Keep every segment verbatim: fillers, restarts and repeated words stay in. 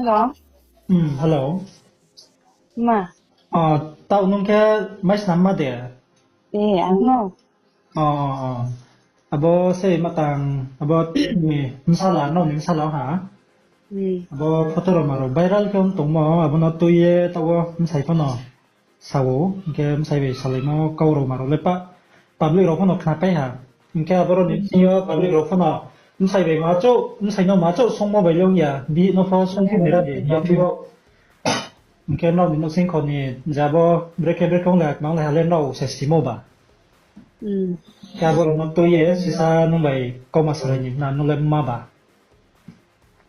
Hello. Hmm, hello. Ma. O, tau nung khe mai snam ma de? E, ang no. O, o, o. Abo se matang, abo ni bsala, nrao ni bsala ha. Hmm. Abo photo rao ma rao viral khe ong tongmo, abo no tui ye tau wo bsai pho no. Sao, hing khe bsai bai salaimo kau rao ma rao le pa, public rao pho no khnapai ha. Hing khe aboro ni bsing yo public rao pho no bsai bai ma chouh, bsai no ma chouh sungmo bai le ong ya, bihih no pho sungphi nai ra di, hing ye thui ou. Hing khe nrao ni nouhsingkho ni jabo brekhe brekhe ong le kma ong le ha le nrao se simo ba. Hmm. Khe abo rao no tui ye sisa nung bai kauma salai ni na nung le ma ba.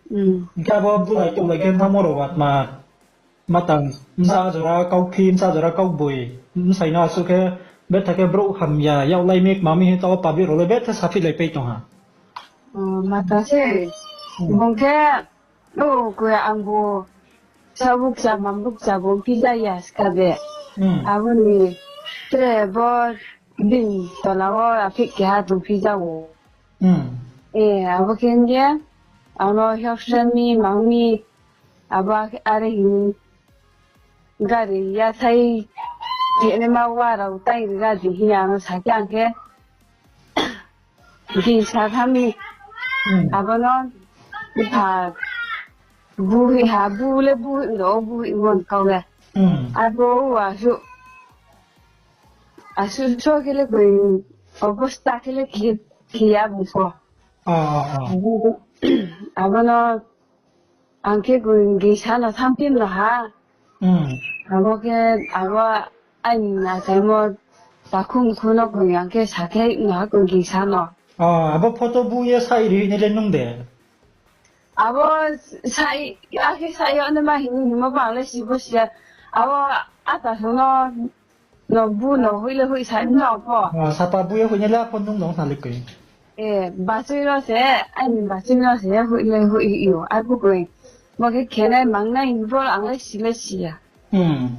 Hmm. Hing khe abo bulai tolai khe tamo rao ba tma, matang, bsa jora kauphi, bsa jora kauboi, bsai no asuh khe, betha khe brouh hamya, yaklai mi, kma mi hing tao public rao le betha saphihlai pai tong ha. O, matang se, hmm, bung khe, o, koi ang bo, sa bukcha, mam bukcha, bo phi ja ya ska de. Hmm. Abo ni, tre bo, bini tola wo, aphih keha tong phi ja ou. Hmm. E, abo khe hing ye, ang no help sa mi, mang mi, abo are hing, gari ya sai, khe ne ma wa rao tai ri ga di hing ye ang no sa khe ang khe, di sa tha mi, hmm, abo no, ipha, bu hi ha, bu le bu hi no, bu hi mon kau le. Hmm. Abo wa su, asuh so khe le koi, obosta khe le khe, khe ya bung pho. O, o, o. Abo no, ang khe koi gisa no thanngphi no ha. Hmm. Abo khe, abo aini achaimo takhu mkhu no koi ang khe sa khe no ha koi gisa no. O, abo photo bu ye sai ri nai le nung de? Abo sai, akhe sai yo naima hing hingmo bang le si bo si ya. Abo ata sung no, no bu no hoih le hoih sai no pho. O, sapa bu ye hoih nai le apho nung no sa le koi. E, bachoi no se, aini bachoi no se hoih le hoih yo, arphuh koi. Bo khe khenai mangnai hing pho ang le si le si ya. Hmm.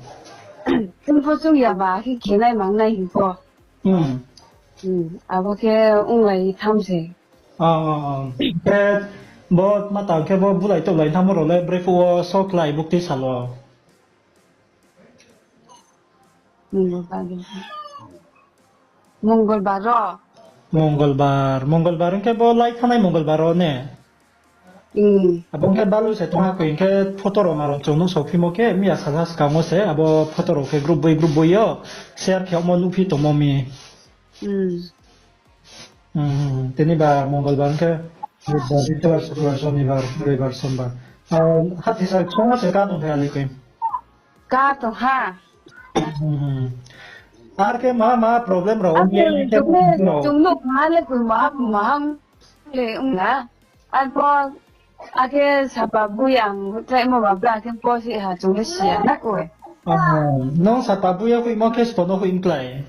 Chung pho chung ya ba, khe khenai mangnai hing pho. Hmm. Hmm, abo khe onglai tham se. O, o, o. Khe bo matang khe bo bulai tolai thanngmo rao le brephuh wo so klái buktui sal wo? Mongolbar ro. Mongolbar, Mongolbar hing khe bo lai thanngnai Mongolbar ro ne? Hmm. Abo hing khe balu se tongha koi hing khe photo rao ma rao chung nuhsao phimo khe miya sasa skang wo se abo photo rao khe group boi group boi yo share khe yagmo nuhphi tongmo mi. Hmm. Hmm, hmm, hmm. Tini ba Mongolbar hing khe Budbar, Bistobar, Sukrobar, Sonibar, Roibar, Sombar. O, hathi sa songha se ka tong khe alekoi. Ka tong ha. Hmm, hmm. Ar khe ma, ma problem rao, ang khe chung nuh ha le koi ma, ma le ong na. Arphuh, akhe sapa bui ang hoihkhlaimo ba bra khe pho si ha chung le si ya na koi. O, nung sapa bui yo hoihmo khe sbo no hoih mklái?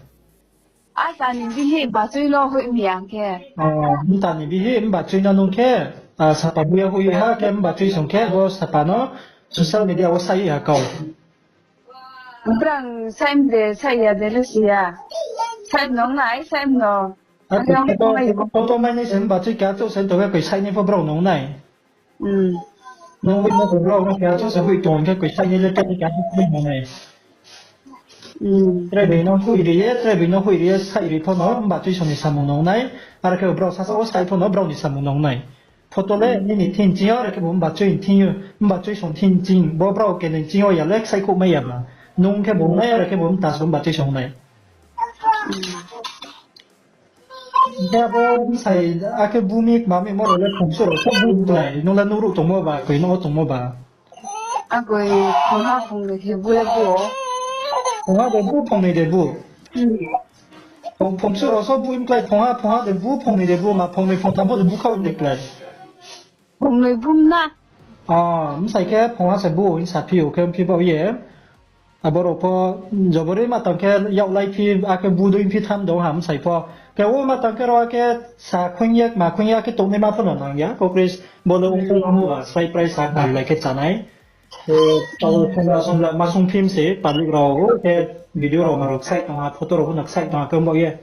Ata ni bihih bachoi no hoih mi ang khe. O, mta ni bihih mbachoi no nung khe, a, sapa bui yo hoih ha khe mbachoi song khe bo sapa no social media wo sai ha kau. Brang saim de, sai ya de le si ya. Saim nong nai, saim no. Akhe ang photo, photo mai nai se mbachoi keha chouh se tong khe koi sai ni pho brao nong nai. Hmm. Nung bai no brao no keha chouh se hoih tong khe koi sai ni le tre keha chouh hoih nong nai. Hmm. Tre bai no hoih ri ye, tre bai no hoih ri ye, sai ri pho no mbachoi song ni samung nong nai. Ar khe brao sasa wo sai pho no brao ni samung nong nai. Photo le nini thing ching yo, are khe bo mbachoi thing yo, mbachoi song thing ching, bo brao keni ching yo ya le ksaihkhouh mai ya ba. Nung khe bo nai, are khe bo mta song mbachoi song nai. Hing khe abo bsai, akhe bu mi kma mi mo rao le phungsuh rao so bu klái, nung le nuhruh tongmo ba, koi no tongmo ba. Akoi phungha phungnoi khe bu le bu ou. Phungha de bu, phungnoi de bu. Hmm. Phung-, phungsuh rao so bu mklái phungha, phungha de bu, phungnoi de bu, ma phungnoi phungtham pho de bu khaoh de klái. Phungnoi bu mna. O, bsai khe phungha se bu hing saphi ou khe mphi baoh ye. Abo rao pho jobori ma tang khe yaklai phi, akhe bu dei phi tham dong ha bsai pho. Khe o ma tang khe rao akhe sa khoing ye, ma khoing ye akhe tongnaima pho no nang ya. Kokris bo le ongkhong amo ba, srai prai sa khnalai khe chánai. Khe tau somla somla ma sung phim se, public rao khe video rao ma rao ksaih tong ha, photo rao pho no ksaih tong ha, khe baoh ye.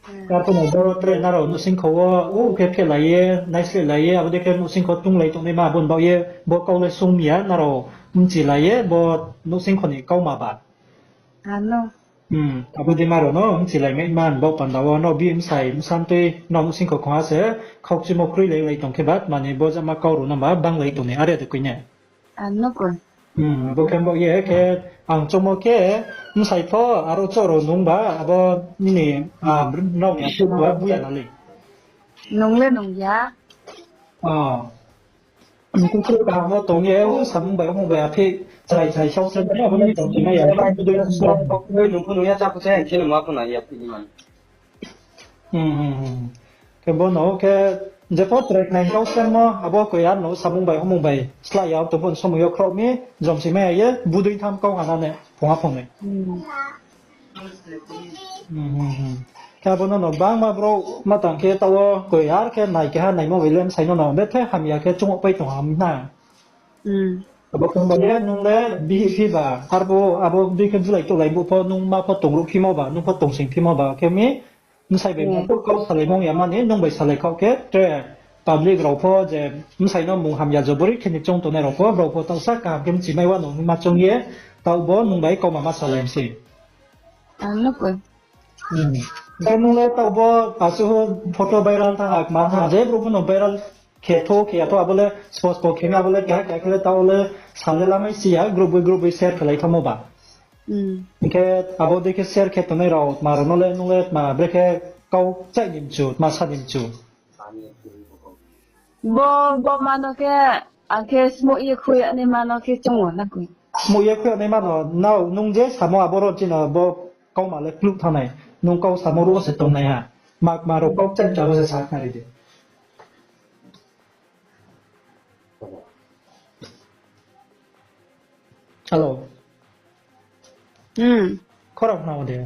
Arphuh no bo tre nrao nouhsingkho wo, o khe phehlai ye, naisleh lai ye, abo dei khe nouhsingkho tonglai tongnaima abo ni baoh ye, bo kau le sung mi ya, nrao bchi lai ye, bo nouhsingkho ni kauma ba. Abo dei ma rao no bchi lai mai man bo panda wo, nrao bi bsai bsa tui nrao nouhsingkho khongha se, khaukchimo kroi lai lai tong khe ba, mani bo jama kau rao no ba banglai tong ni are de koi ne. Bo khe bo ye khe ang choungmo khe bsai pho aro chouh rao nung ba, abo nini, nrao ni asuh ba buya na le. Nung le nung ya. Kukroi kaham wo tong ye, samung bai, mung bai aphi, chrai chrai sao se, abo ni tong si mai ya. Nung pho nung ya, chá pho se, khe nung ma pho nai ya, phi ni man. Khe bo no khe, jepho chrai khnai kau semo, abo koi ar no samung bai, mung bai, slah ya, to bo ni somoi yo khrouh mi, jom si mai ya ye, budui tham kau hana ne, phungha phungnoi. Khe abo no no bangma brouh ma tang khe taoh wo koi ar khe nai keha naimo bai le bsai no no bethe hamya khe chung pai tong ham na. Abo khe bo le nung le bihih phi ba, arphuh abo dei khe bulai touhlai bo pho nung ma pho tongruh phimo ba, nung pho tongsing phimo ba, khe mi bsai bai ma pho kau salai mong ya mani, nung bai salai khaoh khe tre public rao pho je bsai no mung hamya jobori khe ni choung tongnai rao pho, brao pho taohsa kaham khe bchi mai wa no ma choung ye, taoh bo nung bai kauma ma salai mi se. Khe nung le taoh bo asuh photo viral thanng ha, kma thanng ha, je brouh pho no viral khe tho khe ya tho, abo le spo spo khe mi, abo le keha keha khe le taoh le sa le lamai si ya, group bai group bai share khelai thanngmo ba. Hing khe abo dei khe share khe tongnai rao, tma rao no le nung le tma brekhe kau kchaih ni mchu, tma sa ni mchu. Bo, bo ma no khe, akhe smoh ye khui yag naima no khe choung wo na koi. Smoh ye khui yag naima no, nrao nung je samo abo ro chini bo kauma le kluh thanngnai, nung kau samo ruh wo se tongnai ha. Makma rao kau kchaih kcha bo se sa khnari di. Hello. Khorang khna de.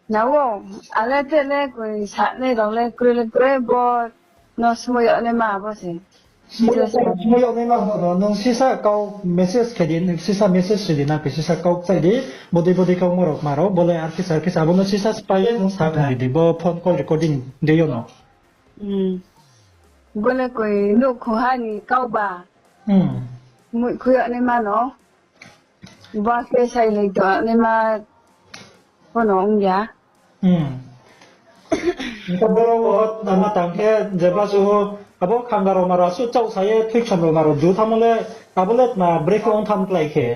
Na o, ale te le koi sa nai rao le kroi le kroi bo no smoh yag naima bo se. Smoh yag naima bo no nung sisa kau message khe di, sisa message ri di na khe sisa kau kchaih di, bodei bodei kau mo rao ma rao, bo le arkisa arkisa abo no sisa spai ye nung sa khnari di, bo phone call recording dei yo no. Bo le koi nouhkhongha ni kau ba. Moih khui yag naima no. Ba khe sailai tong naima pho no ong ya. Hing khe boro wo nama tang khe jeba suh abo khanga rao ma rao asuh chaoh sa ye thoisom rao ma rao ju thanngmo le, abo le tma brekhe ong tham klái khe.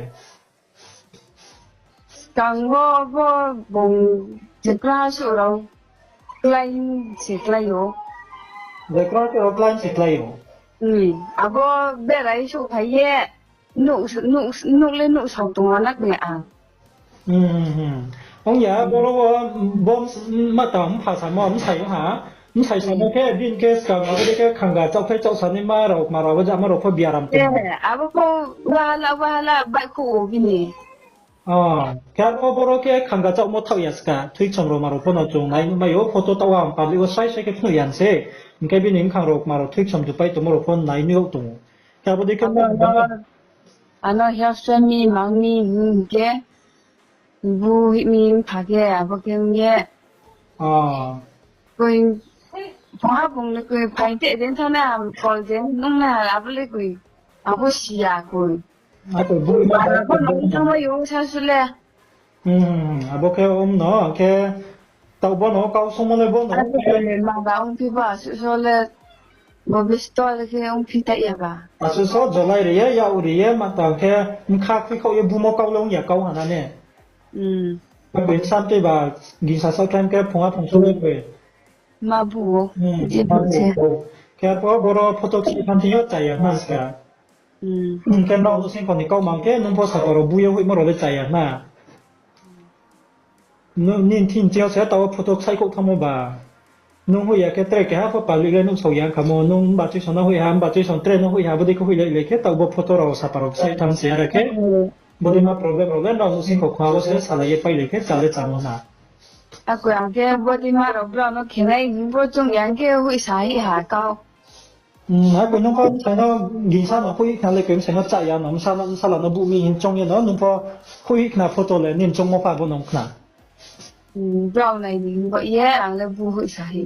Skang wo bo bung jekra suh rao klái se klái ou. Jekra suh rao klái se klái ou. Abo berai souhphai ye, nuh le nuhsao tong na khe a. Ong ya, boro wo bo ma tang mpha samo, bsai ong ha. Bsai samo khe, bini khe skang abo dei khe khanga chaohkhlai chaohsanaima rao, kma rao, abo jama rao pho biaram tong. Abo pho wahala, wahala baihkhouh ou bini. Khe arpho boro khe khanga chaohmo thaoh ya ska, thoisom rao ma rao pho no chung nai nuh mai ou, photo taoh ang public wo srai srai khe phnuh ya se. Hing khe bini bkhang rao kma rao thoisom jupai tongmo rao pho nai nuh yag tong ou. Khe abo dei khe ano, ano health friend ni mang ni hing khe, bu hih mi mpha khe abo khe ong ye. Koi, phungha phung le koi phai te den thanng na, call den nung na, abo le koi, abo si ya koi. Abo le thanngmai ou sa su le. Abo khe om no khe, taoh bo no kau songmo le bo no. Maba ongphi ba asuh so le, bo bisto le khe ongphi tai ya ba. Asuh so jolai ri ye, yak ri ye, ma tang khe, bkha khuikhaoh ye bumo kau le ong ya kau hana ne. Abo bsa tei ba, gingsa saoh time khe phungha phung song le khe. Ma bu o. Khe arpho boro photo kchaih thanng thing yo chaya na ska. Khe nrao nouhsingkho ni kau mang khe nung pho sapa rao bu ye hoihmo rao le chaya na. Nini thing ching yo se taoh wo photo kchaihkhouh thanngmo ba. Nung hoih ya khe tre keha pho public le nuhsao ya khamo, nung mba tuisong no hoih ha, mba tuisong tre no hoih ha, abo dei khe hoihlai le khe taoh bo photo rao sapa rao kchaih thanng se are khe. Bodei ma problem rao le nrao nouhsingkho khongha wo se salai ye pailai khe chale chamo na. Akoi ang khe bodei ma rao brao no khenai hing bo chung ya khe hoihsa hih ha kau. Akoi nung kau bsai no gingsa no hoih khna le koi bsai no chaya no, bsala no buh mi hing choung ye no, nung pho hoih khna photo le nini choungmo pha bo nung khna. Hmm, brao nai ni bo ye, ang le bu hoih sa hi.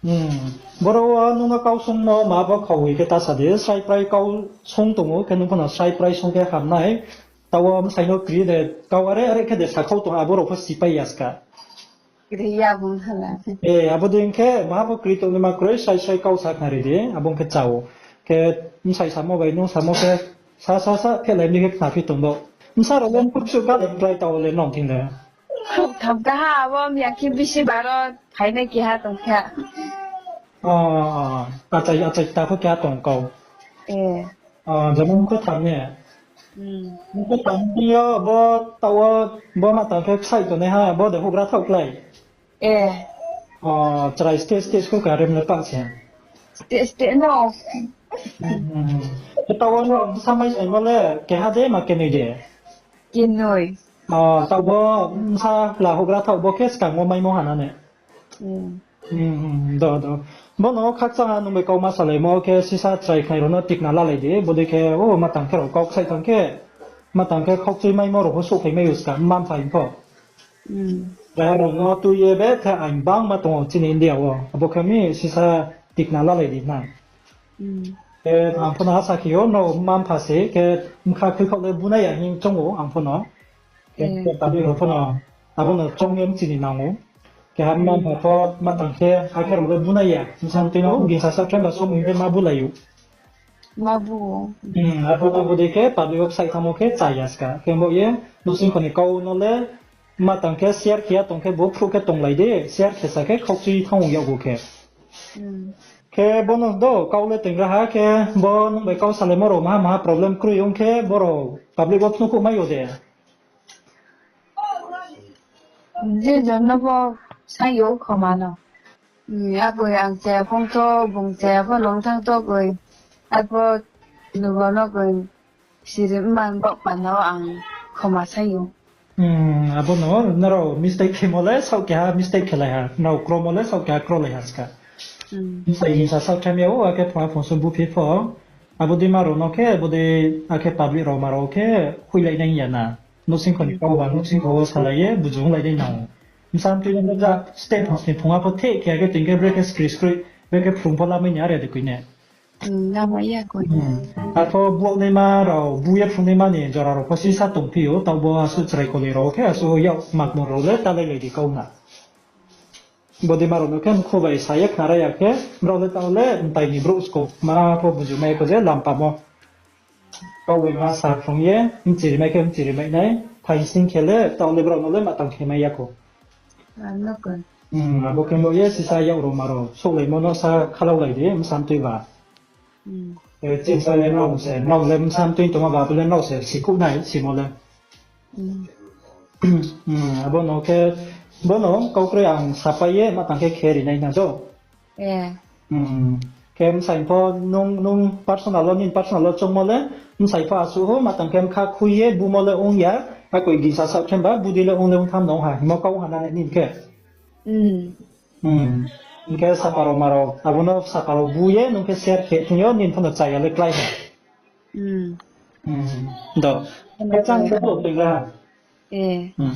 Hmm. Boro wo nung no kau sungmo ma bo khau hoi khe ta sa di, srai prai kau sung tong ou, khe nung pho no srai prai sung khe ham nai. Taoh wo bsai no kri de, kau are are khe de sa khau tong, abo rao pho sipai ya ska. Kri ya bung hala. E, abo dei khe, ma bo kri tong ni ma kroi, srai srai kau sa khnari di, abo khe chao. Khe bsai samo bai nung samo khe, sa sa sa, khe lai ni khe khnaphi tong do. Bsa rao le mkhu bsu ka le, brai taoh le nong thing le. Tham ta ha, abo mya khe bisi baro, phainai keha tong kha. O, achai, achai ta pho keha tong kau. E. O, jemon mkhu tham ne. Hmm. Mkhu tham ni yo, bo taoh wo, bo ma tang khe ksaih tongnai ha, bo de houhgra thaoh klái. E. O, chrai stage stage khe ka rem le pah se. Stage stage no. Hmm. Khe taoh wo no bsa mai saimo le, keha de ma kenoi de. Kenoi. O, taoh bo bsa la houhgra thaoh bo khe skang wo maimo ha na ne. Hmm. Hmm, hmm, do, do. Bo no khakchang ha nung bai kau ma salaimo khe sisa chrai khnai rao no tikna lalai di. Bo dei khe, o, ma tang khe rao kau ksaih tang khe, ma tang khe khaukchui maimo rao pho souhphai mai ou ska, mma mpha hing pho. Hmm. Chrai rao no tui ye be khe ain bangma tong ou chini India wo. Abo khe mi sisa tikna lalai di na. Hmm. Khe ang pho no asa khe ou, no mma mpha se khe bkha khuikhaoh le bunai ya hing choung ou ang pho no. Khe, hmm, khe public rao pho no, abo no choung ye mchini nang ou. Keha mma mpha pho ma tang khe, akhe rao le bunai ya. Bsa mtui no gingsa sa khe ba somoi khe ma bulai ou. Ma bu ou. Hmm, abo no bo dei khe public wo ksaih thanngmo khe chá ya ska. Khe bo ye, nouhsingkho ni kau no le, ma tang khe share khe ya tong khe bo phruh khe tonglai di, share khe sa khe khaukchui thanng ou yakgu khe. Hmm. Khe bo no do, kau le toingra ha khe, bo nung bai kau salaimo rao maha maha problem kroi ong khe, bo rao public wo phnuhkhouh mai ou de. Je jon no bo saing ou khoma no. Hmm, akoi ang chaya phung tho, bung chaya pho nung thanng tho koi. Arphuh nubo no koi siri mman baoh panda wo ang khoma saing ou. Hmm, abo no, nrao mistake khemo le saoh keha mistake khelai ha, nrao kromo le saoh keha krolai ha ska. Hmm. Bsai hingsa saoh tham ya ou, akhe phung phung sung buphi pho. Abo dei ma rao no khe, abo dei akhe public rao ma rao khe, hoihlai nai ya na. Nouhsingkho ni kau ba, nouhsingkho wo salai ye, buju onglai nai nang ou. Bsa mtui no ja, step phung sni phung a pho theh khe, akhe toing khe brekhe skri skroi, brekhe phrung pho lamai ni are de koi ne. Hmm, lamai ya koi. Hmm. Arphuh buaoh naima rao, bu ye phrung naima ni jora rao pho sisa tongphi ou, taoh bo asuh chrai koli rao khe, asuh yak makmung rao le talailai di kau na. Bo dei ma rao no khe mkhu bai sa ye khnara ya khe, brao le taoh le mtai ni brouh sko, ma pho buju mai ya kho je lampamo. Kau bai ma sa phrung ye, mchiri mai khe mchiri mai nai, phaing sing khe le, taoh le brao no le ma tang khe mai ya kho. Hmm, abo khe bo ye sisa yak rao ma rao, souhlaimo no sa khalaulai di, bsa mtui ba. Hmm. E, chini sa le nrao se, nrao le bsa mtui tongma ba, abo le nrao se sikhouh nai, simo le. Hmm. Hmm, abo no khe, bo no kau kroi ang sapai ye, ma tang khe khe ri nai na do. E. Hmm. Khe bsai pho nung, nung personal wo, nini personal wo choungmo le, bsai pho asuh ou, ma tang khe bkha khui ye, bumo le ong ya, akoi gingsa saoh khe ba, bu dei le ong le ong tham no ha, himo kau ha na nini khe. Hmm. Hing khe sapa rao ma rao, abo no sapa rao bu ye, nung khe share khe thing yo, nini pho no chaya le klái ha. Hmm. Hmm. Do. Khakchang khe bo toingra ha. E. Hmm.